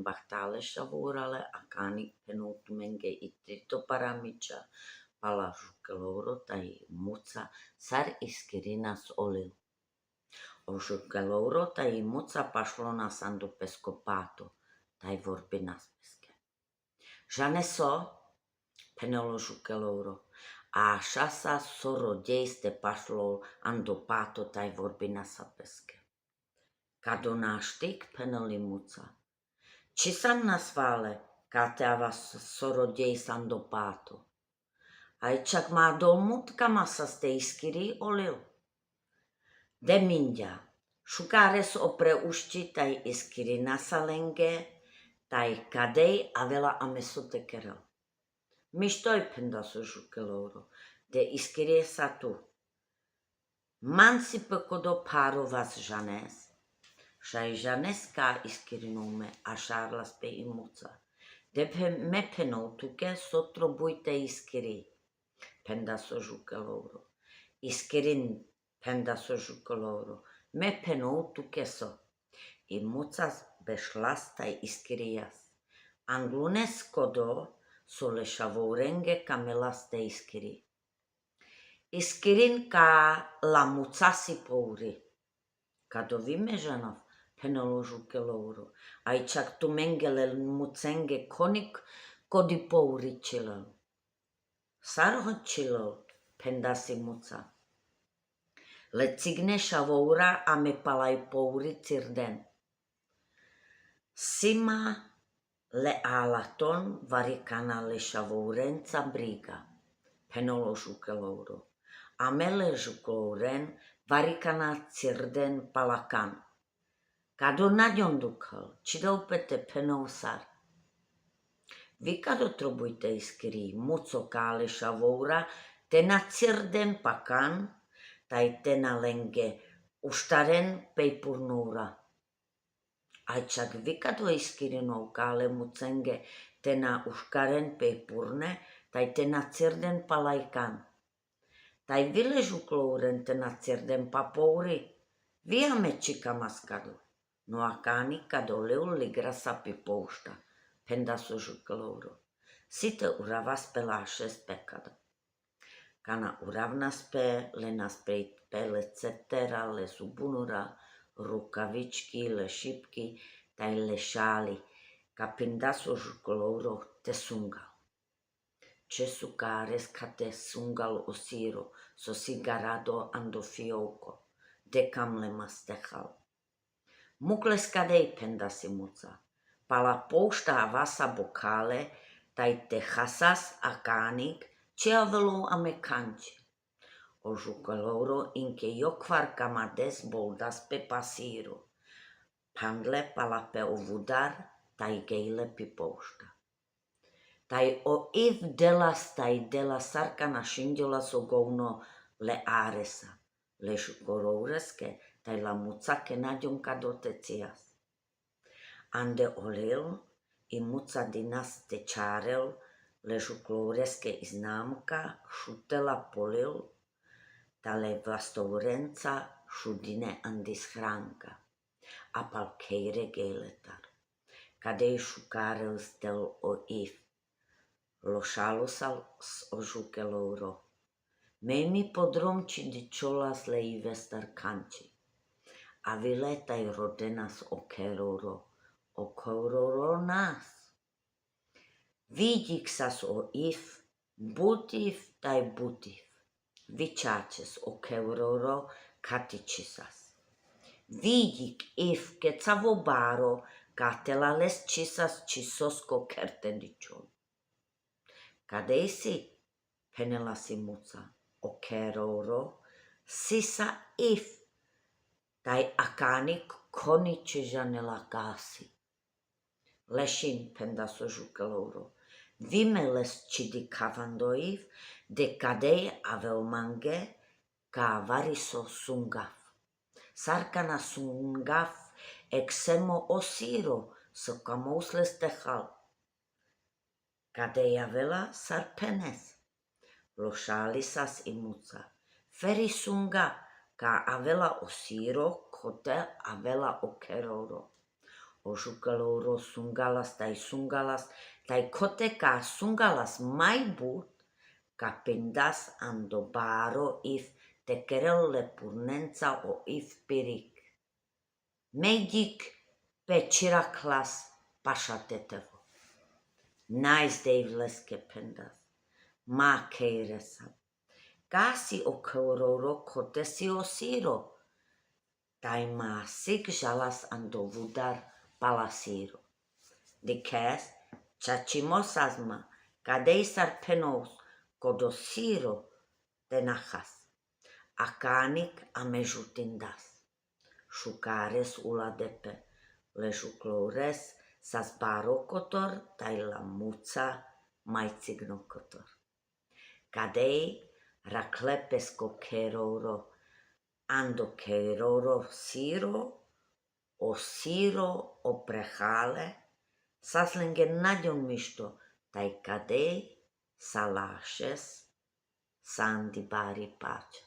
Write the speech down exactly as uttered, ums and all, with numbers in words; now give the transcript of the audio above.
Bahtale šavourale a Kanik phenol tumenge i trito paramiča, pala Žukelouro taj Muca sar Iskirinas olil. O Žukelouro taj Muca pašlonas ando pesko pato, taj vorbinas peske. Žanes so, phenela o Žukelouro, a šas soro dej ste pašlol ando pato taj vorbinas sa peske. Kado naštik, phenela i Muca. Čisam nasvale, ka te avas soro dej ando pato. Aj čak ma dol mut kama sas te Iskiri olil. De minđa, šukares opre ušči taj Iskirinasa lenge, taj ka dej avela amen so te kerel. Mištoj, phendas o Žukelouro, de Iskiri sa tu. Man si pe kodo pharovas žanes. Šaj žanes ka Iskirinol me, ašarelas pe i Muca. De phe-, me phenol tuke so trobuj te Iskiri, phendas o Žukelouro. Iskirin, phendas o Žukelouro, me phenol tuke so. I Muca bešlas taj Iskirias. Anglunes kodo so le šavourenge kamelas te Iskiri. Iskirin ka la Muca si pouri. Kado vi me žanov, phenela o Žukelouro, aj čak tumenge le Mucenge Konik kodi pouri čilel. Sar ho čilel, phendas i Muca. Le cigne šavoura amen palaj pouri cirden. Sima le alaton varikana le šavourenca briga, phenela o Žukelouro. Amen le Žukelouren varikana cirden pala Kan. Kado nađon dukhel, čidel pe te phenol sar. Vi kado trobuj te Iskiri, Muco, ka le šavoura te na cirden pa Kan, taj te na lenge uštaren pej purnoura. Aj čak vi kado Iskirinol ka le Mucenge te na uštaren pej purne, taj te na cirden palaj Kan. Taj vi le Žukelouren te na cirden pa pouri. Vi amen čikamas kado. No a Kanik kado lil ligrasa pi poušta, phendas o Žukelouro. Si te uravas pe lašes pe kado. Kana uravnas pe, lenas prej pe le cetera, le subunura, rukavički, le šipki, taj le šali, ka pindas o Žukelouro te sungal. Čes šukares ka te sungal o siro, so si garado ando fiovko, de kam le mastehal. Muk les ka dej, phendas i Muca. Pala poušta avasa bokale, taj te hasas a Kanik, či avelo amen kanči. O Žukelouro inke jokvar kama des boldas pe pa siro. Phandle pala pe o vudar, taj gej le pi poušta. Taj o Iv delas, taj delas sar kana šinđolas o govno le aresa. Le Žukeloureske, taj la Mucake nađon kado te cijas. Ande olil, i Muca dinas te čarel le Žukeloureske i znamka, šutela polil, ta le vastorenca šudine andi shranka. A pal kejre gej letar. Ka dej šukarel stel o Iv. Lošalusas o Žukelouro. Mej mi po drom či dičolas le Ivestar kanči. Avile taj rodenas o Kerouro. O Kerouro nas. Viđik sas o Iv, but Iv taj but Iv. Vičačes o Kerouro, kati čisas. Viđik Iv, kecavo baro, katela les čisas či sos ko kerte dičol. Ka dej si, phenela si Muca, o Kerouro, si sa Iv, taj a Kanik koni či žanela ka si. Lešin, phendas o Žukelouro. Vi me les či dikhav ando Iv, de ka dej avel mange, ka vari so sungav. Sar kana sungav, eksemo o siro, so ka mous les te hal. Ka dej avela sar phenes. Lošalisas i Muca. Feri sunga, ka avela o siro, kote avela o Kerouro. O Žuklovro sungalas taj sungalas, taj kote ka sungalas maj but, kapindas ando baro iv te kerel le purnenca o iv pirik. Mejdik pe čirakhlas paša tetevo. Najzde iv leske phendas: Ma kheire sam, ka si o Kheurovro, kote si o Siro? Taj ma sigžalas ando vudar pala Siro. Dikhes, čačimo sas ma, kadej sar phenovs, kodo Siro te nachas. Akanik amežutin das. Šukares uladepe, le Žuklovres sas baro kotor, taj la muca maj cigno kotor. Kadej rakhle pes ko Kheurovro, ando Kheurovro Siro, o Siro oprehale, sas lenge na džon mišto, taj kadej sa lašes, sandi bari pača.